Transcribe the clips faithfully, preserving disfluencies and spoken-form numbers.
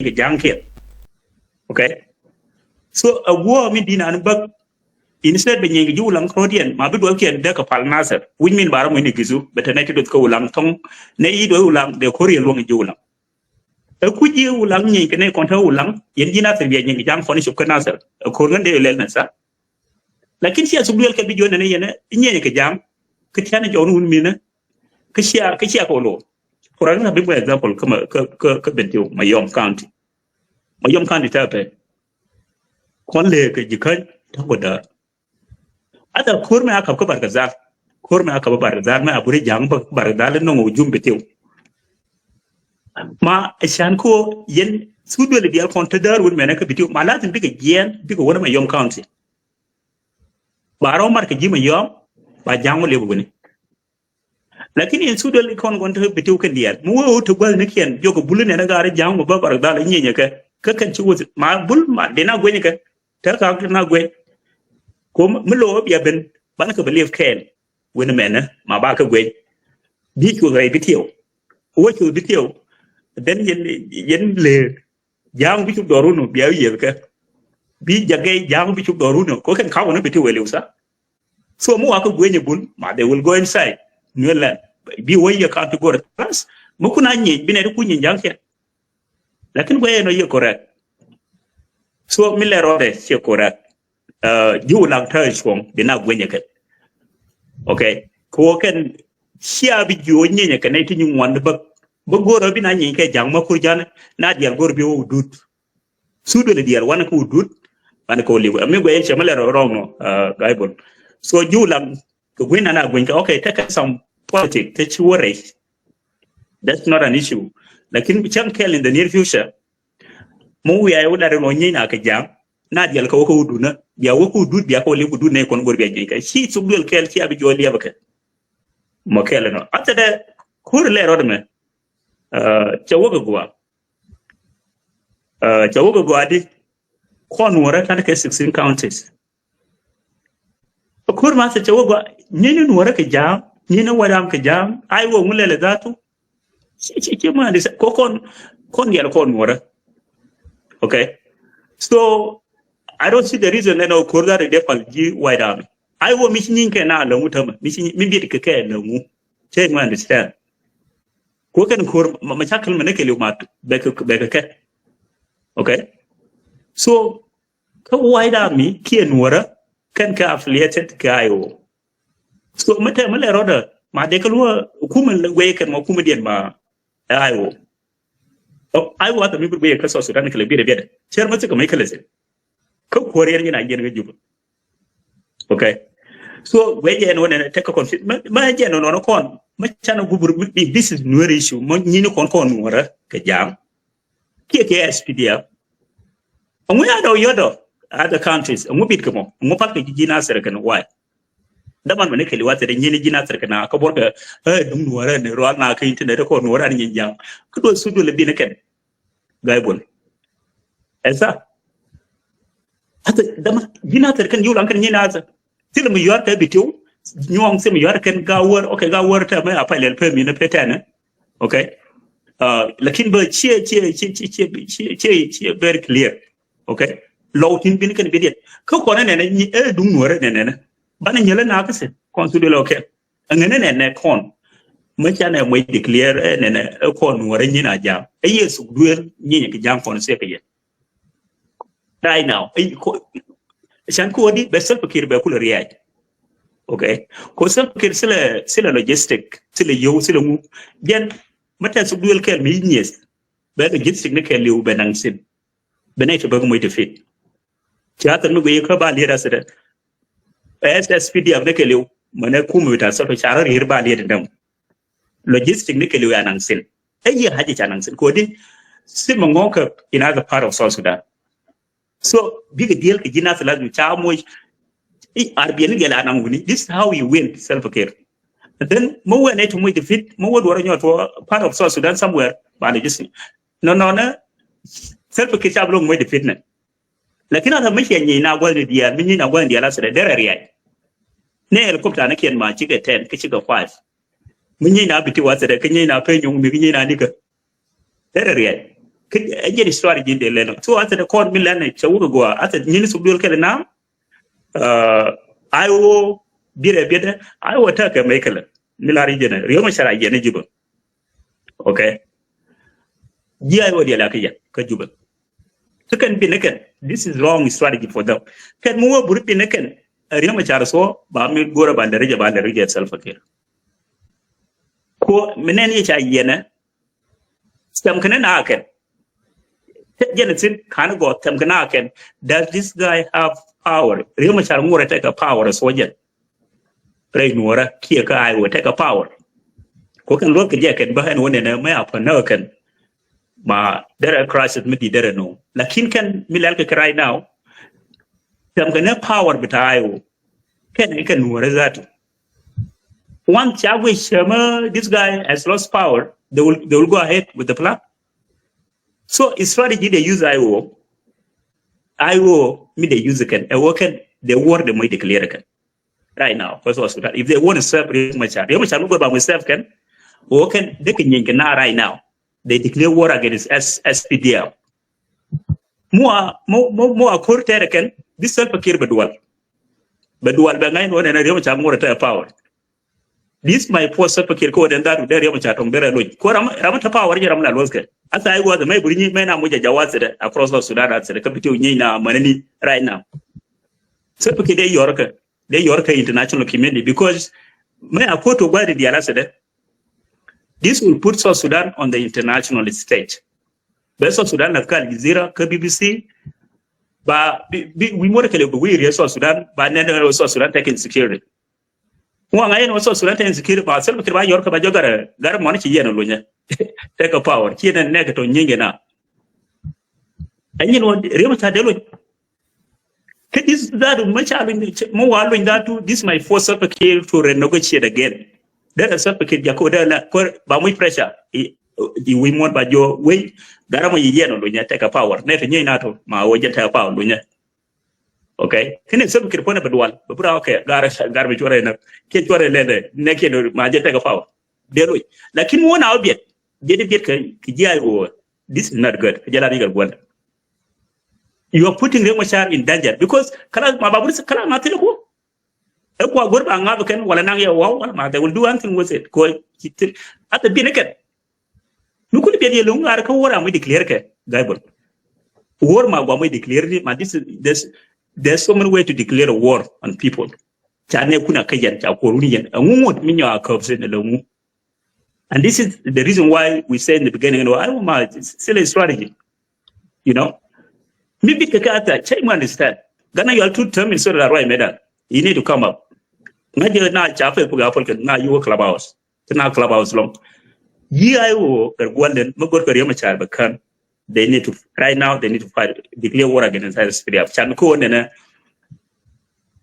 kɛ ja̱ŋkiɛn. Okay. So a guɔ mi di̱n an bäk, instead bɛ nyieeny kɛ ji̱ Ulaŋ rɔ̱diɛn, ma bi duɔlkiɛn dee kɛ pal Nasir, which mean ba rɔ muc ni gi̱thu, bɛ te nɛy ti duɔth kä Ulaŋ thɔ̱ŋ, nɛy i̱ duɔth Ulaŋ dee ko̱r yɛ luɔ̱ŋ ji̱ Ulaŋ. Ɛ kuc ji̱ Ulaŋ nyieeny kɛ nɛy kɔn te Ulaŋ, yɛn ji̱ Nasir bia nyieeny kɛ ja̱ŋ kɔn i̱ cop kä Nasir. Ɛ ko̱r ŋän dee lɛl nɛ tha. Lakin cia thuk duël kɛ bi jiɔn nɛn i̱ yɛn i̱ nyieeny kɛ ja̱ŋ, kä tian i̱ jɔɔn wun minä, kä cia, kä cia kɛ wä lo̱r. For example, bi mɛ example kä, kä, kä, kä Bentiu, Mayom County. Mayom County tɛ pɛ. Kɔn lëë kɛ ji̱ käny tɛ wä däär. Hata ko̱r mɛ a kap kä Barkazal. Ko̱r mɛ a kap kä Barkazal mɛ a buri ja̱ŋ bä Barkazal nɔŋ wä jum Bentiu. Ma can ko yɛn thuk duël diaal kɔn te däär wun mɛnɛ kä Bentiu. Ma lazim bikɛ jiɛn, bikɛ wä ni Mayom County. Ba rɔ mat kɛ ji̱ Mayom, ba ja̱ŋ wä lëë wä wuni. Lakin in thuk duël kɔn kɔn te Bentiu kɛn diaal. Mi wee wä te gua̱thnikiɛn, jɔk kɛ buli nɛn a gaari ja̱ŋ wä bä Barkazal i̱ nyieeny kɛ. Kä kɛn ci wä ma bul ma dee na gueny kɛ. Te ka na gueny. Ko mi lo̱ bia ben, banɛ kɛ believe kɛɛl. Wen mɛnɛ, ma ba kɛ gueny. Bi cuth rɛy Bentiu. Wä cuth Bentiu. Then yɛn, yɛn lëë. Ja̱a̱ŋ bi cop dɔɔr wun bia wi̱i̱ yeth kɛ. Bi jagɛy ja̱a̱ŋ bi cop dɔɔr wun. Ko kɛn ka̱wä ni Bentiu wee liw tha. So mi wakä gueny ɛ bul, ma they will go inside Nuer land. Bi wä yɛ county go̱r. Plus mi kun a nyieny, bi nɛ ti kun nyieny ja̱a̱ŋ kiɛn. Lakin gueny ɛn ɔ yɛ correct. So mi lɛ rɔɔdɛ ciɛ correct. Ji̱ Ulaŋ tääc cuɔ̱ŋ bi na guenyɛ kɛn. Okay. Kɛ wä kɛn cia bi ji̱ wä nyinyɛ kɛn nɛy ti nyi ŋuan bä, bä go̱rä bi na nyiny kɛ ja̱ŋ ma kur ja̱n na diɛl go̱r bi wä wä dut. Thuk duël diɛl wanɛ kɛ wä dut. Wanɛ kɛ wä li̱w. Ami guɛy cɛ mi lɛ rɔ wrong nɔ, Gaibol. So ji̱ Ulaŋ kɛ gueny na na gueny kɛ, okay, tekɛ some politic te ci wä rɛy. That's not an issue. Lakin bi cäŋ kɛl in the near future. Mi wiaa i̱ wä lat in wä nyieeny na kɛ ja̱a̱ŋ. Na diɛl kɛ wä kä wä dut nä. Bia wä kä wä dut, bia kɛ wä li̱w kɛ dut nɛ kɔn go̱r bia nyieeny kɛ. Ci thuk duël kɛɛl cia bi juɔ̱ɔ̱c liɛpɛ kɛ. Mɔ kɛɛl inɔ. Athɛ dɛ ko̱r lɛ rɔɔdɛ mɛ. Cɛ wä kɛ gua. Cɛ wä kɛ gua di. Kɔn wä rɛ ta̱n kɛ sixteen counties. Ko̱r ma thɛ cɛ wä gua, nyin ni nuɔrä kɛ ja̱a̱ŋ, nyin ni wä ram kɛ ja̱a̱ŋ, ay wä ŋu lɛlɛ dhatu. Ci, ci, ci ma di sɛ, ko kɔn, kɔn yɛl kɔn nuɔrä. Okay. So, I don't see the reason ɛn ɔ ko̱r dhatu dee pal ji̱ White Army. Ay wä mi ci nyin kɛ na lɛ ŋu tämɛ, mi ci nyin, mi biet kɛ kɛ lɛ ŋu. Cɛ ŋu understand. Ko kɛn ko̱r, ma, ma cakɛl mɛ ni kɛ liw ma bɛ kɛ, bɛ kɛ kɛ. Okay. So, kä White Army kiɛ nuɔrä kɛn kɛ affiliated kɛ I O. So mi tɛ mi lɛ rɔdä ma dee kä luɔ kumɛ wee kɛn mɔ kumɛ diɛn ma I O. I O athɛ mi bi wee kä South Sudan kɛ lɛ biɛdɛ biɛdɛ. Cɛr ma thikɛ mi kɛ lɛ thil. Kä kuɔr yɛn yɛn a yɛn kä Juba. Okay. So wee jɛ ɛn wä nɛn tɛ kä confuse. Ma jɛ ɛn nɔnɔ kɔn ma canɛ gubur mi, this is Nuer issue. Ma nyini kɔn kɔn nuɔrä kɛ ja̱a̱ŋ. Kiɛ kɛ S P D F. Ɛŋu ya dɔw yɔt dɔ other countries. Ɛŋu bit kɛ mɔ. Ɛŋu pal kɛ ji̱ Nasir kɛn why? Daman mɛ ni kɛ liwa thɛrɛ nyini ji̱ Nasir kɛn a kä bɔr kɛ, eh, duŋ nuɔrɛ ni rual na kɛ internet kɔ nuɔrɛ ni nyin ja̱a̱ŋ. Kä duɔl thuk duɔl bi ni kɛn. Gaibol. Ɛsa. Ata dama ji̱ Nasir kɛn ji̱ Ulaŋ kɛn nyini ata. Thilɛ mi yuar kɛ Bentiu, nyuɔŋ thilɛ mi yuar kɛn Gawär, okay, Gawär tɛ mɛ a pay lɛl pɛ mi ni pɛ tɛnɛ. Okay. Lakin bä ciɛ, ciɛ, ciɛ very clear. Okay. Lɔw tin bin kɛn bi diet. Kä kɔn nɛnɛ nyi ɛ duŋ nuɔrɛ nɛnɛ nɛ. Banɛ nyɛlɛ na kä sɛ kɔn su duël, okay. Ɛŋɛ nɛnɛ nɛ kɔn. Mɛ canɛ mɛ declare ɛ nɛnɛ ɛ kɔn nuɔrɛ nyin a ja̱a̱ŋ. Ɛ yɛ thuk duël nyin kɛ ja̱a̱ŋ kɔn sɛ kɛ yɛ. Right now. Can kɛ wä di bɛ Salva Kiir bɛ kulɛ riac. Okay. Ko Salva Kiir thilɛ, thilɛ logistic, thilɛ yio̱w, thilɛ ŋu. Jɛn mɛ tɛ thuk duël kɛl mi nyieth. Bɛ logistic ni kɛl liw bɛ naŋ thin. Bɛ nɛ cɛ bɛ kɛ moc defeat. Ci athɛ mi guiy kä ba liet athɛ dɛ. S S P D F ni kɛl liw mɛ nɛ kum mi ta Salva ca rɔ rier ba liet dɛm. Logistic ni kɛl liw ya naŋ thin. Ɛ yɛ haji ca naŋ thin. Ko di thimɛ ŋɔk kɛ in other part of South Sudan. So bikɛ diɛl kɛ ji̱ Nasir lazim ca moc. I̱ Arbiɛ ni gɛl anaŋ wuni. This is how you win Salva Kiir. And then mɛ wee nɛ ti moc defeat, mɛ wee duɔrɛ nyɔt wä part of South Sudan somewhere. Ba ni ji̱ si nɔ nɔ nɛ Salva Kiir ca bi loŋ moc defeat nɛ. Lakin ata mi ciɛ nyieny na gua̱thni diaal, mi nyieny na gua̱thni diaal athɛ dɛ derɛ riac. Nɛ helicopter ni kiɛn ma cikɛ ten kä cikɛ five. Mi nyieny na Bentiu athɛ dɛ, kä nyieny na Panyuɔŋ, mi kä nyieny na nikä. Derɛ riac. Kɛ ɛ jɛn strategy dee lɛn. So, as the court mi lɛn cɛ wuk gua, as the nyini suk duel kɛlɛ na, uh, I O biɛt ɛ biɛt ɛ, I O tekɛ mɛ kɛlɛ. Mi la ri jɛn ɛ, Riek Machar a jɛn ɛ Juba. Okay. Ji̱ I O diɛ la kɛ yɛ, kä Juba. Kä kɛn bi ni kɛn, this is wrong strategy for them. Kɛn mi wä buri bi ni kɛn, Riek Machar so, ba mi go̱rɛ ba lɛ ri jɛ, ba lɛ ri jɛ Salva Kiir. Ko mi nɛn yɛ ca yɛnɛ, tɛm kɛn na kɛn. Jɛn thin kan gɔ tɛm kɛn na kɛn. Does this guy have power? Riek Machar ŋuɔrɛ tekɛ power so jɛn. Rɛy nuɔrɛ kiɛ kä I O tekɛ power. Ko kɛn luɔth kɛ jɛ kɛn bä ɛn wä nɛnɛ mɛ a pä nä kɛn. Ma derɛ crisis mi di derɛ no. Lakin kɛn mi lɛl kɛ kɛ right now. Tɛm kɛn power bita I O. Kɛn kɛn nuɔrɛ zatu. Once ca guic cɛ mɛ, this guy has lost power, they will, they will go ahead with the plan. So strategy they use I O. I O mi they use kɛn. Ɛ wä kɛn, they war the mo declare kɛn. Right now, because South Sudan, if they want to serve Riek Machar, Riek Machar mi go̱r ba mo serve kɛn. Wä kɛn, they can nyiny kɛn na right now. They declare war against S-, S P D F. Mua, mua, mua, mua kur tere kɛn, this Salva Kiir bɛ dual. Bɛ dual bɛ ŋa̱c ni wä nɛn Riek Machar ŋuɔrɛ te power. This my poor Salva Kiir ko den that dee Riek Machar tɔŋ derɛ loc. Ko ram, ram te power jɛ ram na luɔth kɛ. Asa I was mɛ buri nyi mɛ na muja jawaz sɛ dɛ across South Sudan sɛ dɛ kä bi ti nyi na mɛ ni right now. Salva Kiir dee yɔr kɛ, dee yɔr kɛ international community because mɛ a ko to gwa di diala sɛ dɛ. This will put South Sudan on the international stage. Bɛ South Sudan la kal Jazeera kä B B C. Ba bi, bi, wi mɔrɛ kɛlɛ bi wi riɛ South Sudan, ba nɛn South Sudan tekɛ insecurity. Ŋuaŋ a yɛn wä South Sudan tekɛ insecurity, ba Salva Kiir ba yɔr kɛ ba jɔ garɛ, garɛ mɔni ci yɛn lunyɛ. Tekɛ power, ci yɛn nɛkɛ tɔ nyinyi na. Ɛ nyin wä Riek Machar dee luny. Kɛ this that mɛ ca luny, mɛ wa luny that too, this my force Salva Kiir to renegotiate again. Derɛ Salva Kiir jako derɛ la, kɔ ba muc pressure. I, i wi mɔn ba jɔ, wi, garɛ mɔ yi yɛn lunyɛ, tekɛ power. Nɛ tɔ nyinyi na tɔ, ma wä jɛ tekɛ power lunyɛ. Okay. Kini Salva Kiir puɔnɛ bɛ dual. Bɛ bura, okay. Gar, gar bi cuɔrɛ nɛ. Kiɛ cuɔrɛ lɛ dɛ. Nɛ kiɛ ma jɛ tekɛ power. Dee loc. Lakin wä na wä biɛt. Biɛt, biɛt kɛ, kɛ ji̱ I O. This is not good. Kɛ jɛ la ni kɛ guɔl. You are putting Riek Machar in danger because kala ma ba buri kala ma thilɛ ko. Ɛ kua go̱r ba ŋa̱th kɛn wala naŋ yɛ waw wala ma, they will do anything with it. Ko ci thil. Ata bi ni kɛn. Mi kul biɛt yɛ loŋ ŋa̱r kä war a mi declare kɛ Gaibol. War ma gua mi declare ni ma this is, there's, there's so many way to declare a war on people. Ca nɛ kuna kä yɛn, ca kuɔr wuni yɛn. Ɛŋu ŋut mi nyɔ a käp sin ɛlɛ ŋu. And this is the reason why we say in the beginning, you know, I don't mind, it's still a strategy. You know? Mi bit kɛ kɛ ata, cɛ mu understand. Gana yɔl tut tɛm in sort of right medan. You need to come up. Ŋa jɛ na ca Facebook apol kɛ na yuwa Clubhouse. Ti na Clubhouse lɔŋ. Yi I O kɛ guɔl den, mi gɔr kɛ Riek Machar bɛ kän. They need to, right now, they need to fight, declare war against S P D F. Can ko nɛnɛ.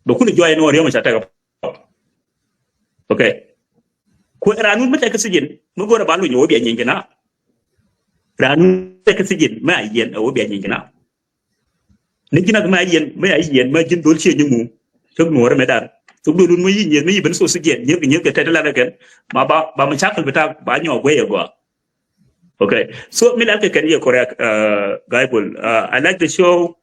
Bɛ kuni jɔy ni wä Riek Machar tekɛ. Okay. Kuɛ ranun mi tekɛ sijin, mi gɔr ba luny wä bia nyinyi na. Ranun tekɛ sijin, mi a yɛn wä bia nyinyi na. Ni ji̱n a mɛ a yɛn, mɛ a yɛn, mɛ ji̱n dol cie ji̱ ŋu. Thok nuɔrɛ mɛ dar. Thok dol un mɛ yi nyieth, mɛ yi ben so si jiɛn, nyieth kɛ nyieth kɛ tɛt la kɛn. Ma ba, ba mɛ cakɛl bi tak, ba nyɔ guɛ yɛ gɔa. Okay. So mi la kɛ kɛn yɛ correct, uh, Gaibol. Uh, I like the show.